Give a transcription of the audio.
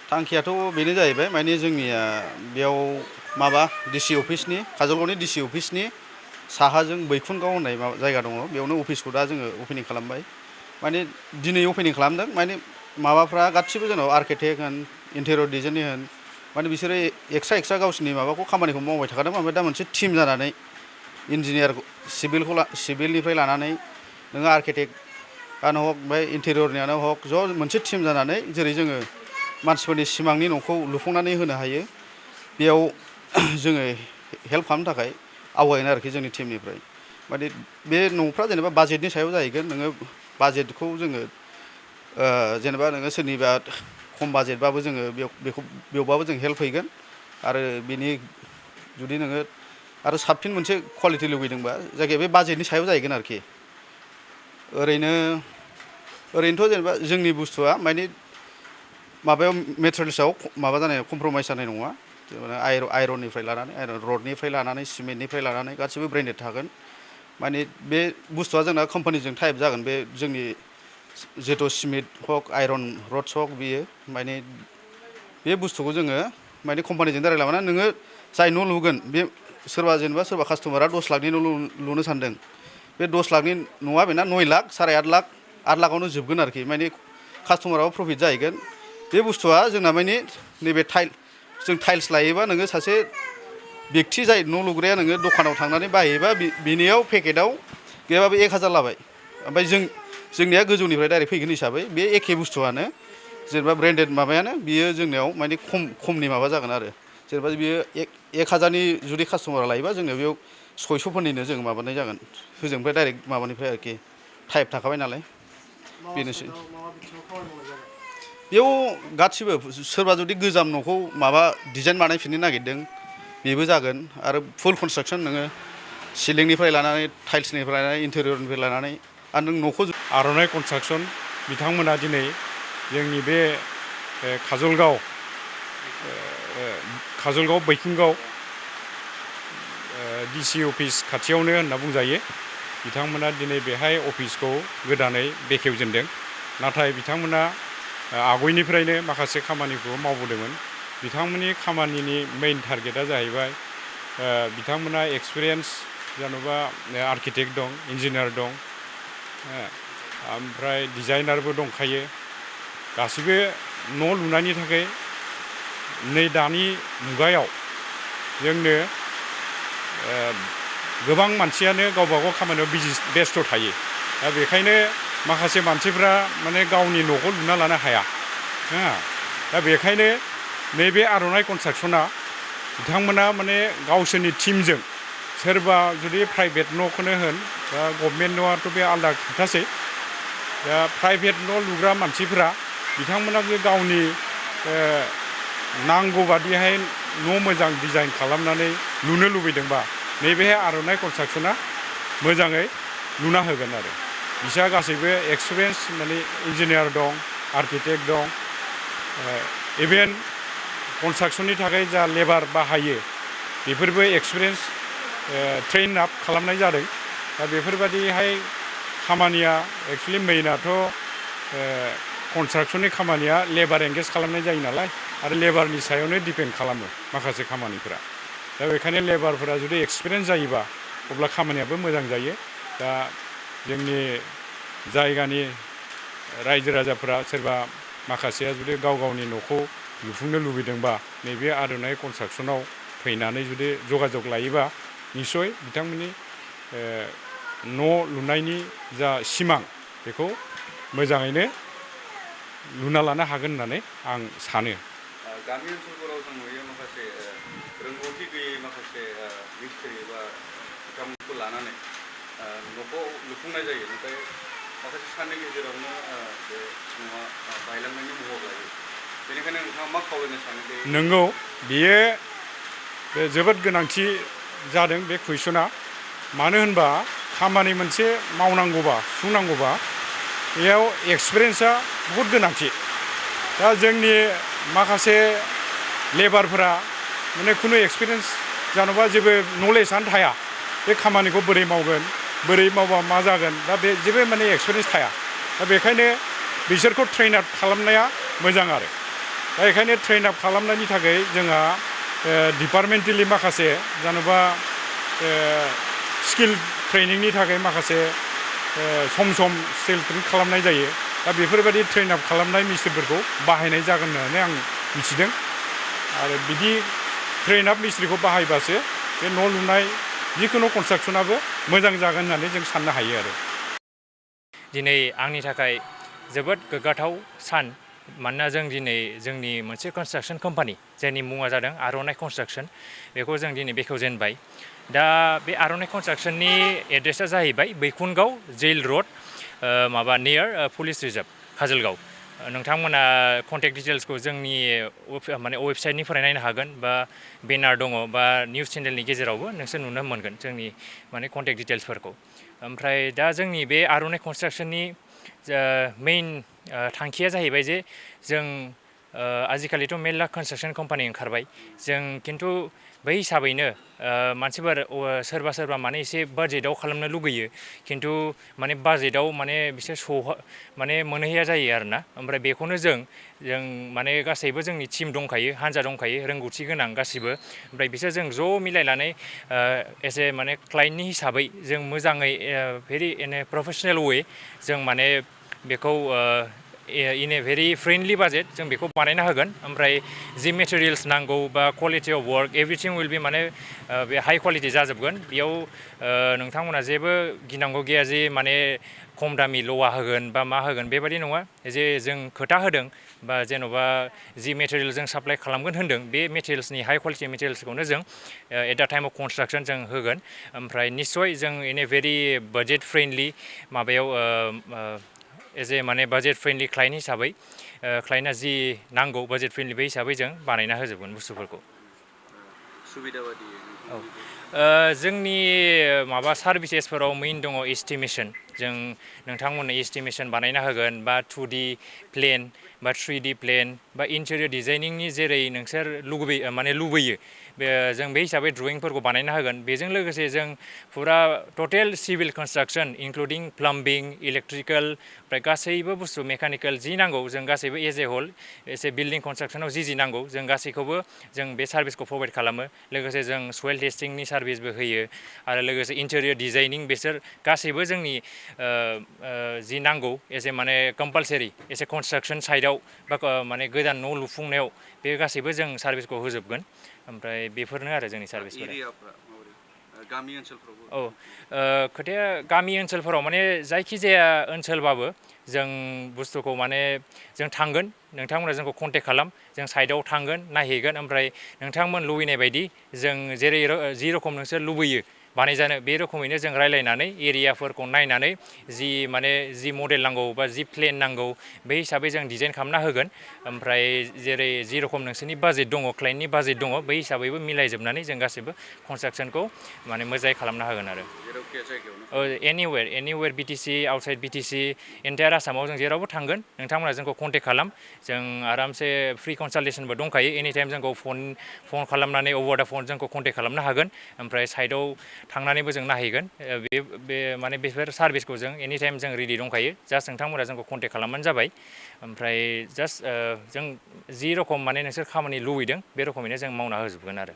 थांखियाथ' बेनो जाहैबाय माने जोंनिया बेयाव माबा डिसि अफिसनि काजलगावनि डिसि अफिसनि साहाजों बैकुन्गाव होननाय जायगा दङ बेयावनो अफिसखौ दा जोङो अपेनिं खालामबाय माने दिनै अपेनिं खालामदों माने माबाफ्रा गासिबो जोंनाव आर्किटेक्ट होन इन्टेरियर डिजाइननि होन माने बिसोरो एक्सट्रा गावसिनि माबाखौ खामानिखौ मावबाय थाखादों ओमफ्राय दा मोनसे टिम जानानै इन्जिनियार सिभिलनिफ्राय लानानै नोङो आर्किटेक्टआनो हक ओमफ्राय इन्टेरियरनियानो हक ज' मोनसे टिम जानानै जेरै जोङो मानसिफोरनि सिमांनि न'खौ लुफुंनानै होनो हायो बेयाव जोङो हेल्प खालामनो थाखाय आवगायनो आरोखि जोंनि टिमनिफ्राय माने बे न'फ्रा जेनेबा बाजेटनि सायाव जाहैगोन नोङो बाजेटखौ जोङो जेनेबा नोङो सोरनिबा खम बाजेटबाबो जोङो बेयावबाबो जों हेल्प हैगोन आरो बिनि जुदि नोङो आरो साबसिन मोनसे कुवालिटि लुगैदोंबा जायगाया बे बाजेटनि सायाव जाहैगोन आरोखि ओरैनोथ' जेनेबा जोंनि बुस्थुआ माने माबायाव मेटेरियेल्सआव माबा जानाय कमप्रमाइस जानाय नङा आयरननिफ्राय लानानै आयरन रडनिफ्राय लानानै सिमेन्टनिफ्राय लानानै गासिबो ब्रेन्डेड थागोन माने बे बुस्थुआ जोंना कम्पानिजों टाइप जागोन बे जोंनि जिथु सिमेन्ट हक आयरन रड्स हक बियो माने बे बुस्थुखौ जोङो माने कम्पानिजों डाइरेक्ट लाबोना नोङो जाय न' लुगोन बे सोरबा कास्टमारा 10 लाखनि न' लुनो सानदों बे 10 लाखनि न'आ बेना 9 लाख साराय 8 लाख 8 लाखावनो जोबगोन आरोखि माने कास्टमाराबो प्रफिट जाहैगोन बे बुस्थुआ जोंना माने नैबे जों टाइल्स लायोबा नोङो सासे बेक्ति जाय न' लुग्राया नोङो दखानाव थांनानै बायहैबा बिनियाव पेकेटाव गैयाबाबो 1000 लाबाय ओमफ्राय जोंनिया गोजौनिफ्राय डाइरेक्ट फैगोन हिसाबै बे एखे बुस्थुआनो जेनेबा ब्रेन्डेड माबायानो बियो जोंनियाव माने खमनि माबा जागोन आरो जेनेबा बियो 1000नि जुदि कास्टमारा लायोबा जोंनियाव बेयाव 600फोरनिनो जों माबानाय जागोन होजोंनिफ्राय डाइरेक्ट माबानिफ्राय आरोखि टाइप थाखाबाय नालाय बेनोसै बेयाव गासिबो सोरबा जुदि गोजाम न'खौ माबा डिजाइन बानायफिननो नागिरदों बेबो जागोन आरो फुल कनस्ट्राक्सन नोङो सिलिंनिफ्राय लानानै टाइल्सनिफ्राय लानानै इन्टेरियरनिफ्राय लानानै आरो नों न'खौ आर'नाइ कनस्ट्राक्सन बिथांमोना दिनै जोंनि बे काजलगाव बैकुन्गाव डिसि अफिस खाथियावनो होनना बुंजायो बिथांमोना दिनै बेहाय अफिसखौ गोदानै बेखेवजेनदों नाथाय बिथांमोना आवगायनिफ्रायनो माखासे खामानिखौ मावबोदोंमोन बिथांमोननि खामानिनि मेइन टारगेटआ जाहैबाय बिथांमोना एक्सपिरियेन्स जेन'बा आर्किटेक्ट दं इन्जिनियार दं ओमफ्राय डिजाइनारबो दंखायो गासिबो न' लुनायनि थाखाय नै दानि मुगायाव जोंनो गोबां मानसियानो गावबा गाव खामानियाव बेस्थ' थायो दा बेखायनो माखासे मानसिफ्रा माने गावनि न'खौ लुना लानो हाया दा बेखायनो नैबे आर'नाइ कनस्ट्राक्सना बिथांमोना माने गावसोरनि टिमजों सोरबा जुदि प्राइभेट न'खौनो होन दा गभर्नमेन्ट न'आथ' बे आलादा खोथासै दा प्राइभेट न' लुग्रा मानसिफोरा बिथांमोना गावनि नांगौ बादिहाय न' मोजां डिजाइन खालामनानै लुनो लुबैदोंबा नैबे आर'नाइ कनस्ट्राक्सना मोजाङै लुना होगोन आरो बिसा गासैबो एक्सपिरियेन्स माने इन्जिनियार दं आर्किटेक्ट दं इभेन कनस्ट्राक्सननि थाखाय जा लेबार बाहायो बेफोरबो एक्सपिरियेन्स ट्रेन आप खालामनाय जादों दा बेफोरबादिहाय खामानिया एक्सुवेलि मेइनाथ' कनस्ट्राक्सननि खामानिया लेबार एंगेज खालामनाय जायो नालाय आरो लेबारनि सायावनो डिपेन्ड खालामो माखासे खामानिफोरा दा बेखायनो लेबारफोरा जुदि एक्सपिरियेन्स जायोबा अब्ला खामानियाबो मोजां जायो दा जोंनि जायगानि रायजो राजाफोरा सोरबा माखासेया जुदि गाव गावनि न'खौ लुफुंनो लुबैदोंबा नैबे आर'नाइ कनस्ट्राक्सनाव फैनानै जुदि जगाजग लायोबा निस्सय बिथांमोननि न' लुनायनि जा सिमां बेखौ मोजाङैनो लुना लानो हागोन होननानै आं सानो गामि ओनसोलफोराव जों नुयो माखासे रोंगौथि गैयै माखासे मिस्ट्रि बा बिथांमोनखौ लानानै न'खौ लुफुंनाय जायो नाथाय माखासे साननि गेजेरावनो बे न'आ बायलांनायनि महर लायो बेनिखायनो नोंथाङा मा खावलायनो सानो नंगौ बियो जोबोद गोनांथि जादों बे कुइसना मानो होनबा खामानि मोनसे मावनांगौबा सुफुंनांगौबा बेयाव एक्सपिरियेन्सआ बहुद गोनांथि दा जोंनि माखासे लेबारफोरा माने खुनु एक्सपिरियेन्स जानोबा जेबो नलेजआनो थाया बे खामानिखौ बोरै मावगोन बोरै मावबा मा जागोन दा बे जेबो माने एक्सपिरियेन्स थाया दा बेखायनो बिसोरखौ ट्रेन आप खालामनाया मोजां आरो दा बेखायनो ट्रेन आप खालामनायनि थाखाय जोंहा डिपार्टमेन्टेलि माखासे जेन'बा स्किल ट्रेनिंनि थाखाय माखासे सम सम स्किल ट्रेनिं खालामनाय जायो दा बेफोरबायदि ट्रेन आप खालामनाय मिस्ट्रिफोरखौ बाहायनाय जागोन होननानै आं मिथिदों आरो बिदि ट्रेन आप मिस्ट्रिखौ बाहायबासो बे न' लुनाय जिखुनु कनस्ट्राक्सनाबो मोजां जागोन होननानै जों साननो हायो आरो दिनै आंनि थाखाय जोबोद गोग्गाथाव सान मानोना जों दिनै जोंनि मोनसे कनस्ट्राक्सन कम्पानि जायनि मुङा जादों आर'नाइ कनस्ट्राक्सन बेखौ जों दिनै बेखेवजेनबाय दा बे आर'नाइ कनस्ट्राक्सननि एड्रेसा जाहैबाय बैकुन्गाव जेल रड माबा नियर पुलिस रिजार्भ काजलगाव नोंथांमोना कन्टेक्ट डिटेल्सखौ जोंनि माने वेबसाइटनिफ्राय नायनो हागोन बा बेनार दङ बा निउस चेनेलनि गेजेरावबो नोंसोर नुनो मोनगोन जोंनि माने कन्टेक्ट डिटेल्सफोरखौ ओमफ्राय दा जोंनि बे आर'नाइ कनस्ट्राक्सननि मेइन थांखिया जाहैबाय जे जों आजिखालिथ' मेरला कनस्ट्राक्सन कम्पानि ओंखारबाय जों खिन्थु बै हिसाबैनो मानसिफोर सोरबा माने एसे बाजेटाव खालामनो लुगैयो खिन्थु माने बाजेटाव माने बिसोर माने मोनहैया जायो आरोना ओमफ्राय बेखौनो जों माने गासैबो जोंनि टिम दंखायो हान्जा दंखायो रोंगौथि गोनां गासिबो ओमफ्राय बिसोर जों ज' मिलायनानै एसे माने क्लाइन्टनि हिसाबै जों मोजाङै भेरि इन ए प्रफेसनेल वे जों माने बेखौ in a very friendly budget जों बेखौ बानायना होगोन ओमफ्राय जि मेटेरियल्स नांगौ बा quality of work everything will be माने बे हाइ क्वालिटि जाजोबगोन बेयाव नोंथांमोना जेबो गिनांगौ गैया जे माने खम दामि लवा होगोन बा मा होगोन बेबायदि नङा जे जों खोथा होदों बा जेन'बा जि मेटेरियल जों साप्लाइ खालामगोन होन्दों बे मेटेरियल्सनि हाइ क्वालिटि मेटेरियल्सखौनो जों at the time of construction जों होगोन ओमफ्राय निस्सय जों इन ए भेरि बाजेट फ्रेन्डलि माबायाव एज ए माने बाजेट फ्रेन्डलि क्लाइन्ट हिसाबै क्लाइन्टआ जि नांगौ बाजेट फ्रेन्डलि बे हिसाबै जों बानायना होजोबगोन बुस्थुफोरखौ सुबिदा बायदि जोंनि माबा सार्भिसेसफोराव मेइन दङ एस्टिमेसन जों नोंथांमोननो एस्टिमेसन बानायना होगोन बा 2D प्लेन बा 3D प्लेन बा इन्टेरियर डिजाइनिंनि जेरै नोंसोर लुबैयो जों बे हिसाबै ड्रयिंफोरखौ बानायना होगोन बेजों लोगोसे जों फुरा टटेल civil construction including plumbing electrical ओमफ्राय गासैबो बुस्थु मेकानिकेल जि नांगौ जों गासैबो एज ए हल एसे बिल्डिं कनस्ट्राक्सनाव जि नांगौ जों गासैखौबो जों बे सार्भिसखौ प्रभाइड खालामो लोगोसे जों सयेल टेस्टिंनि सार्भिसबो होयो आरो लोगोसे इन्टेरियर डिजाइनिं बिसोर गासैबो जोंनि जि नांगौ एसे माने कम्पालसारि एसे कनस्ट्राक्सन साइडआव बा माने गोदान न' लुफुंनायाव बे गासैबो जों सार्भिसखौ होजोबगोन ओमफ्राय बेफोरनो आरो जोंनि सार्भिसफोरा गामि ओनसोलफ्रावबो खोथाया गामि ओनसोलफोराव माने जायखिजाया ओनसोलबाबो जों बुस्थुखौ माने जों थांगोन नोंथांमोना जोंखौ कन्टेक्ट खालाम जों साइडआव थांगोन नायहैगोन ओमफ्राय नोंथांमोन लुबैनाय बायदि जों जेरै जि रखम नोंसोर लुबैयो बानायजानो बे रोखोमैनो जों रायलायनानै एरियाफोरखौ नायनानै जि मडेल नांगौ बा जि प्लेन नांगौ बे हिसाबै जों डिजाइन खालामना होगोन ओमफ्राय जेरै जि रखम नोंसोरनि बाजेट दङ क्लाइन्टनि बाजेट दङ बै हिसाबैबो मिलायजोबनानै जों गासैबो कनस्ट्राक्सनखौ माने मोजाङै खालामना होगोन आरो एनिवेर बिटिसि आउटसाइड बिटिसि एन्टायार आसामाव जों जेरावबो थांगोन नोंथांमोना जोंखौ कन्टेक्ट खालाम जों आरामसे फ्रि कनसालटेसनबो दंखायो एनि टाइम जोंखौ फन खालामनानै अभार दा फन जोंखौ कन्टेक्ट खालामनो हागोन ओमफ्राय साइडआव थांनानैबो जों नायहैगोन बे माने बेफोर सार्भिसखौ जों एनि टाइम जों रेडि दंखायो जास्ट नोंथांमोना जोंखौ कन्टेक्ट खालामबानो जाबाय ओमफ्राय जास्ट जों जि रखम माने नोंसोर खामानि लुबैदों बे रखमैनो जों मावना होजोबगोन आरो